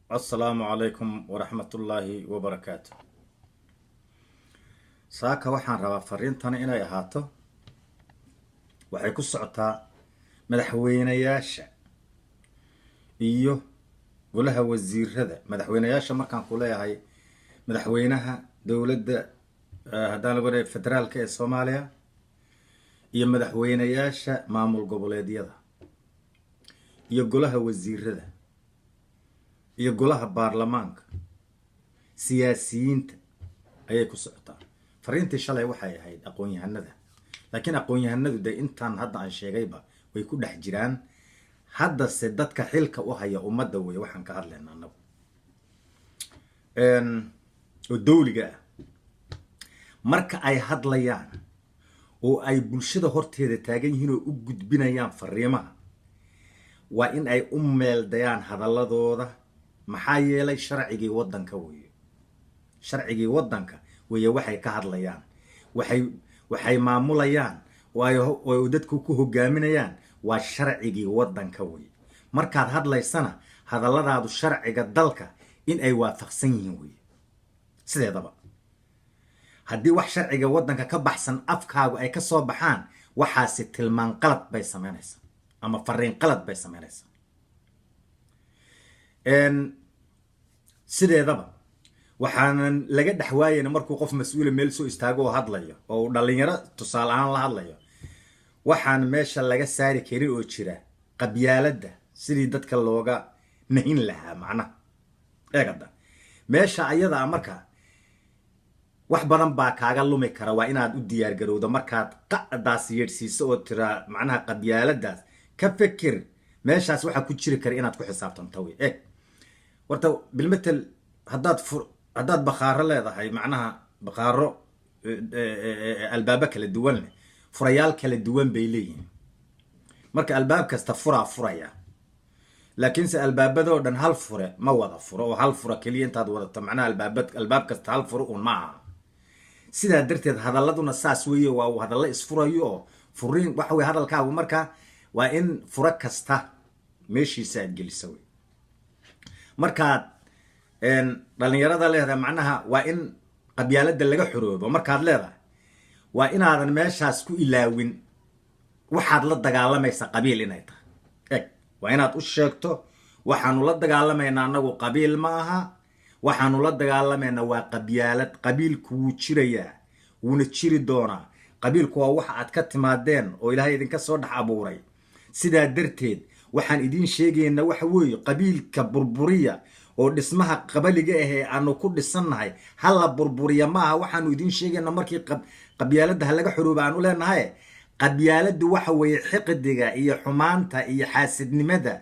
Assalaamu calaykum waraxmatullaahi wabarakaatu. Saaka waxaan rabaa fariintani inay ahaato, waxay ku socotaa madaxweynayaasha iyo golaha wasiirada. Madaxweynayaasha markaan ku leeyahay, madaxweynaha dowladda haddaan lagu leeyahay federaalka ee Soomaaliya iyo madaxweynayaasha maamul goboleedyada iyo golaha wasiirada iyo golaha baarlamaanka, siyaasiyiinta ayay ku socotaa. Fariintii shalay waxay ahayd aqoon-yahanada, laakiin aqoon-yahanadu dee intaan hadda aan sheegayba way ku dhex jiraan. Haddase dadka xilka u haya ummadda wey waxaan ka hadlayna annagu oo dawliga ah. Marka ay hadlayaan oo ay bulshada horteeda taagan yihiin oo u gudbinayaan fariimaha, waa in ay u meeldayaan hadalladooda. Maxaa yeelay sharcigii waddanka weeye, sharcigii waddanka weeye waxay ka hadlayaan, waxay maamulayaan oo ay dadku ku hogaaminayaan waa sharcigii waddanka weeye. Markaad hadlaysana hadalladaadu sharciga dalka in ay waafaqsan yihiin weeye. Sideedaba haddii wax sharciga waddanka ka baxsan afkaagu ay ka soo baxaan, waxaasi tilmaan qalad bay samaynaysaa ama fariin qalad bay samaynaysaa. Sideedaba waxaanan laga dhex waayayna markuu qof mas-uula meel soo istaago oo hadlayo oo uu dhalinyaro tusaale ahaan la hadlayo, waxaan meesha laga saari karin oo jira qabyaaladda sidii dadka looga nahin lahaa. Macnaha eegada meesha ayada a marka wax badan baa kaaga lumi kara. Waa inaad u diyaar garowdo markaad qa'daas yeedhsiiso oo tiraa macnaha qabyaaladaas ka fikir, meeshaas waxaa ku jiri kara inaad ku xisaabtanto wey. Eeg horta, bilmetel haddaad bakhaaro leedahay, macnaha bakhaaro albaabo kala duwan leh, furayaal kala duwan bay leeyihiin. Marka albaab kasta furaa furaya, laakiinse albaabadoo dhan hal fure ma wada furo, oo hal fura keliya intaad wadato macnaha albaab kasta hal furo uun ma aha. Sidaa darteed hadaladuna saas weeye, waa uu hadallo isfurayo oo furiin waxa weye hadalkaagu. Marka waa in furo kasta meeshiisa aad gelisa wey. Markaad dhalinyarada leedahay macnaha waa in qabyaaladda laga xoroobo, markaad leedahay waa inaadan meeshaas ku ilaawin waxaad la dagaalamaysa qabiil inay tahay. Eg, waa inaad u sheegto waxaanu la dagaalamaynaa annagu qabiil ma aha, waxaanu la dagaalamaynaa waa qabyaalad. Qabiilku wuu jirayaa, wuuna jiri doonaa. Qabiilku waa waxa aad ka timaadeen oo Ilaahay idinka soo dhex abuuray. Sidaa darteed waxaan idiin sheegaynaa waxa weeye qabiilka burburiya oo dhismaha qabaliga ah ee aanu ku dhisannahay hala burburiya maaha. Waxaanu idiin sheegaynaa markii qabyaaladda ha laga xorooba aanu leenahay, qabyaaladdu waxa weeye xiqdiga iyo xumaanta iyo xaasidnimada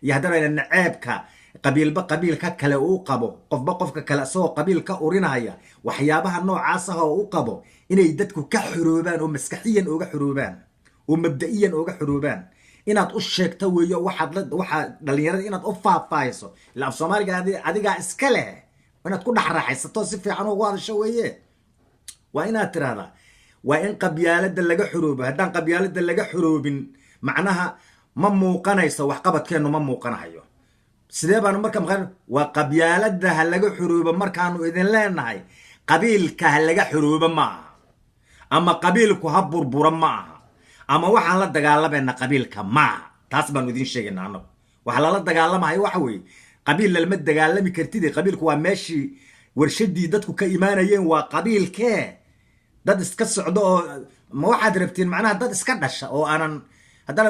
iyo haddana naceebka qabiilba qabiilka kale uu qabo, qofba qofka kale isagoo qabiil ka urinaya, waxyaabaha noocaas ah oo u qabo inay dadku ka xoroobaan oo maskaxiyan ooga xoroobaan oo mabda'iyan ooga xoroobaan inaad u sheegto weeyo. Waxaad la waxaa dhalinyarada inaad u faahfaahiso, ila af Soomaaliga adigaa iska leh, inaad ku dhex raaxaysato si fiican ugu hadasho weeye. Waa inaad tirahdaa waa in qabyaaladda laga xoroobo. Haddaan qabyaaladda laga xoroobin macnaha ma muuqanayso, waxqabadkeennu ma muuqanahayo. Sidee baanu marka maqan? Waa qabyaaladda ha laga xoroobo markaanu idin leenahay, qabiilka ha laga xoroobo ma aha, ama qabiilku ha burburo ma aha, ama waxaan la dagaalamayna qabiilka ma aha. Taas baanu idiin sheegaynaa annagu. Waxa lala dagaalamahayo waxa weeye qabiil lalama dagaalami kartide. Qabiilku waa meeshii warshadii dadku ka imaanayeen, waa qabiilkee dad iska socdo oo ma waxaad rabtiin macnaha dad iska dhasha oo aanan haddana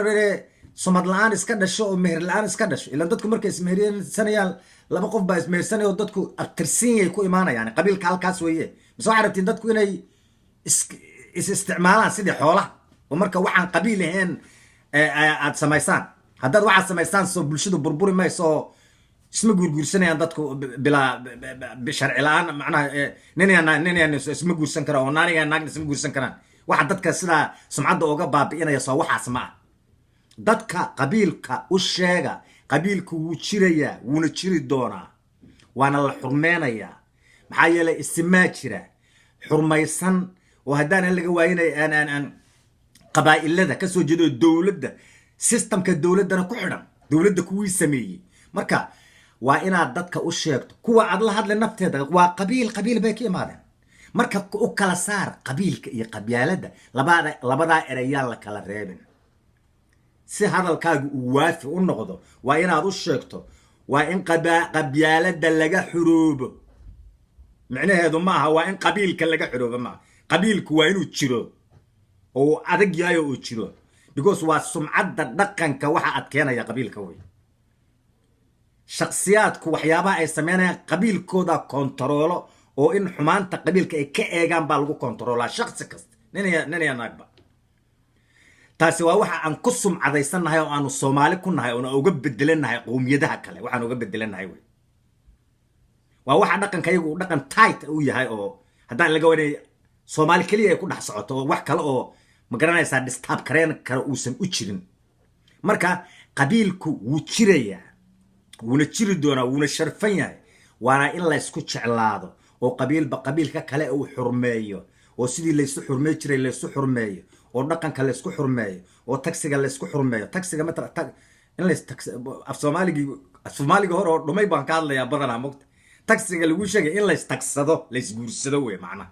sumad la-aan iska dhasho oo meher la-aan iska dhasho. Ilaan dadku markay ismehersanayaan laba qof baa ismehersanaya oo dadku abtirsinyay ku imaanayaan qabiilka halkaas weeye. Mise waxaad rabtiin dadku inay is isticmaalaan sidii xoolaha oo marka waxaan qabiil ahayn aad samaysaan? Haddaad waxaad samaysaan soo bulshadu burburi mayso oo isma guurguursanayaan dadku bilaa sharci la-aan? Macnaha nin isma guursan kara oo naaniga naagna isma guursan karaan. Waxa dadka sidaa sumcadda uga baabi'inaya soo waxaas ma ah? Dadka qabiilka u sheega, qabiilku wuu jirayaa, wuuna jiri doonaa, waana la xurmeynayaa. Maxaa yeelay isimaa jira xurmaysan oo haddaanan laga waayinay aan qabaa'ilada ka soo jeedo dowladda, systemka dowladdana ku xidhan, dowladda kuwii sameeyey. Marka Waa inaad dadka u sheegto kuwa aad la hadlay nafteeda waa qabiil, qabiil bay ka imaadeen. Marka u kala saar qabiilka iyo qabyaaladda, labadaa ereyaan la kala reebin si hadalkaagu uu waafi u noqdo. Waa inaad u sheegto waa in qabyaaladda laga xuroobo. Micnaheedu ma aha waa in qabiilka laga xuroobo, maaha. Qabiilku waa inuu jiro oo uu adag yahay oo uu jiro, because waa sumcadda dhaqanka waxa adkeenaya qabiilka wey. Shaksiyaadku waxyaabaha ay sameynayaan qabiilkooda kontaroolo, oo in xumaanta qabiilka ay ka eegaan baa lagu kontaroolaa shaksi kasta, nin iyo naagba. Taasi waa waxa aan ku sumcadaysannahay oo aanu Soomaali ku nahay oona uga bedelanahay qowmiyadaha kale. Waxaan uga bedelanahay wey waa waxa dhaqanka iyagu uu dhaqan tight u yahay, oo haddaan laga wanay Soomaali keliya ay ku dhex socoto oo wax kale oo ma garanaysaa disturb kareen kale uusan u jirin. Marka qabiilku wuu jirayaa, wuuna jiri doonaa, wuuna sharfan yahay, waana in laysku jeclaado oo qabiilba qabiilka kale uu xurmeeyo, oo sidii laysu xurmey jiray laysu xurmeeyo, oo dhaqanka laysku xurmeeyo, oo tagsiga laysku xurmeeyo. Tagsiga matala in lays af Soomaaligii, af Soomaaligii hore oo dhumay baan ka hadlayaa badanaa mogta. Tagsiga lagu sheegay in lays tagsado, laysguursado wey, macnaha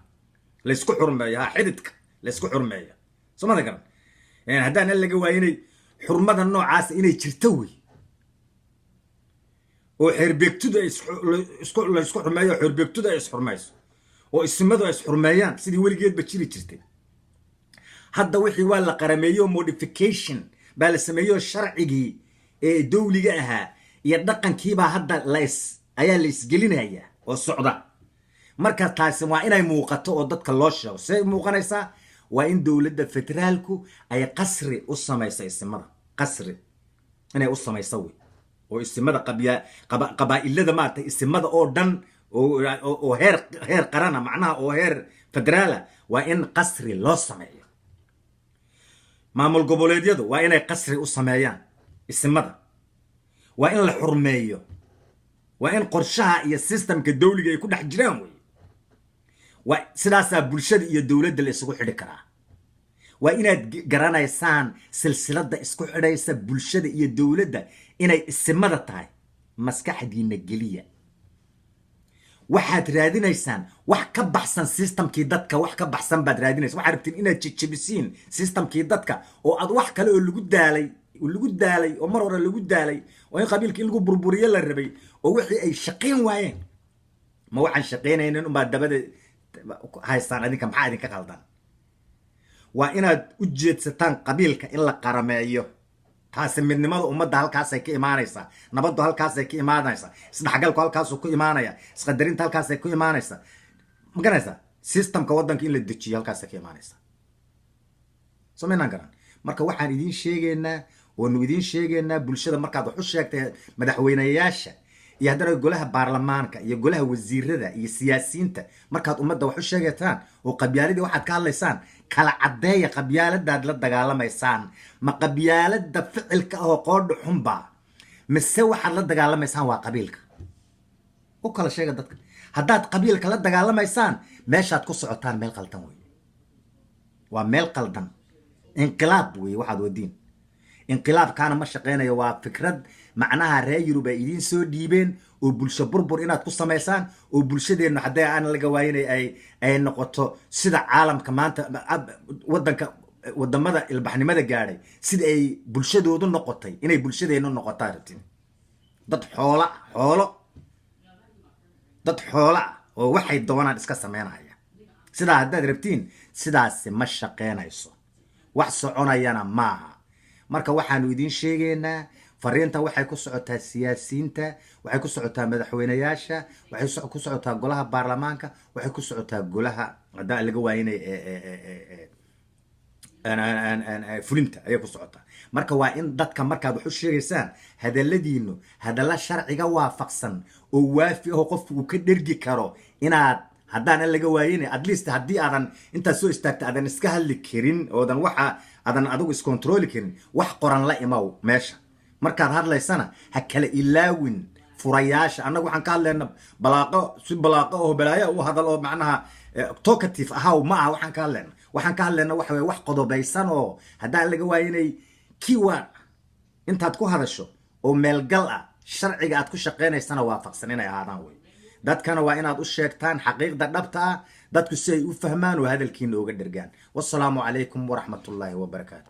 laysku xurmeeyo, ha, xididka laysku xurmeeyo. Soo mada garan? Haddaan in laga waayinay xurmada noocaas inay jirto wey, oo xeerbeegtudu ay isku laysku xurmeeyo, xeerbeegtudu ay isxurmayso, oo isimadu ay isxurmeeyaan sidii weligeedba jiri jirtay. Hadda wixii waa la qarameeyo, modification baa la sameeyo, sharcigii ee dawliga ahaa iyo dhaqankiibaa hadda lays ayaa la isgelinaya oo socda. Marka taasi waa inay muuqato oo dadka loo sheego. See muuqanaysaa? Waa in dowladda federaalku ay qasri u samayso isimada, qasri inay u samayso wey, oo isimada qabaa'ilada maaragtay, isimada oo dhan oo heer qarana, macnaha oo heer federaala, waa in qasri loo sameeyo. Maamul goboleedyadu waa inay qasri u sameeyaan isimada. Waa in la xurmeeyo, waa in qorshaha iyo systemka dawliga ay ku dhex jiraan wey. Waa sidaasaa bulshada iyo dowladda la isugu xidhi karaa. Waa inaad garanaysaan silsiladda isku xidhaysa bulshada iyo dowladda inay isimada tahay. Maskaxdiina geliya. Waxaad raadinaysaan wax ka baxsan systemkii dadka, wax ka baxsan baad raadinaysa. Waxaad rabtiin inaad jejebisiin systemkii dadka oo aad wax kale oo lagu daalay, oo lagu daalay, oo mar hore lagu daalay, oo in qabiilka in lagu burburiyo la rabay, oo wixii ay shaqayn waayeen. Ma waxaan shaqaynaynin unbaa dabada haystaan adinka? Maxaa idinka qaldan? Waa inaad u jeedsataan qabiilka in la qarameeyo. Taasi midnimada ummadda halkaasay ka imaanaysaa, nabaddu halkaasay ka imaanaysaa, isdhexgalku halkaasuu ku imaanaya, isqadarinta halkaasay ku imaanaysaa. Ma garanaysaa? Systemka waddanka in la dejiyo halkaasay ka imaanaysaa. Soo maynaan garan? Marka waxaan idiin sheegaynaa oonu idiin sheegaynaa, bulshada markaad wax u sheegtay, madaxweyneyaasha iyo haddana golaha baarlamaanka iyo golaha wasiirada iyo siyaasiyiinta, markaad ummadda wax u sheegataan oo qabyaaladii waxaad ka hadlaysaan, kala caddeeya qabyaaladaad la dagaalamaysaan. Ma qabyaalada ficilka ah oo qoodha xunba, mise waxaad la dagaalamaysaan waa qabiilka? U kala sheega dadka. Haddaad qabiilka la dagaalamaysaan, meeshaad ku socotaan meel qaldan wey, waa meel qaldan. Inqilaab wey waxaad wadiin, inqilaabkaana ma shaqeynayo. Waa fikrad macnaha reer Yurub ay idiin soo dhiibeen oo bulsho burbur inaad ku samaysaan, oo bulshadeennu haddii aan laga waayinay ay noqoto sida caalamka maanta wadanka wadamada ilbaxnimada gaadhay sida ay bulshadoodu noqotay inay bulshadeennu noqotaa rabtin. Dad xoola xoolo, dad xoola ah oo waxay doonaan iska sameynaya, sidaa haddaad rabtiin, sidaasi ma shaqeynayso, wax soconayana maaha. Marka waxaanu idiin sheegaynaa, fariintan waxay ku socotaa siyaasiyiinta, waxay ku socotaa madaxweyneyaasha, waxay ku socotaa golaha baarlamaanka, waxay ku socotaa golaha haddaa laga waayinay fulinta ayay ku socotaa. Marka waa in dadka markaad wax u sheegaysaan hadalladiinu hadalla sharciga waafaqsan oo waafi aho qofku uu ka dhergi karo inaad haddaanan laga waayin, at least haddii aadan intaad soo istaagta aadan iska hadli karin oodan waxa aadan adigu iscontroli karin, wax qoran la imow meesha. Markaad hadlaysana ha kala ilaawin furayaasha. Annagu waxaan ka hadlayna balaaqo, si balaaqo oo balaayo u hadal oo macnaha talkative ahaw ma aha. Waxaan ka hadlayna waxa weye wax qodobaysan oo haddaan laga waayinay keyword intaad ku hadasho oo meelgal ah. Sharciga aad ku shaqaynaysana waafaqsan inay ahaadaan wey. Dadkana waa inaad u sheegtaan xaqiiqda dhabta ah, dadku si ay u fahmaan oo hadalkiina uga dhergaan. Wasalaamu calaykum waraxmatullaahi wabarakaatu.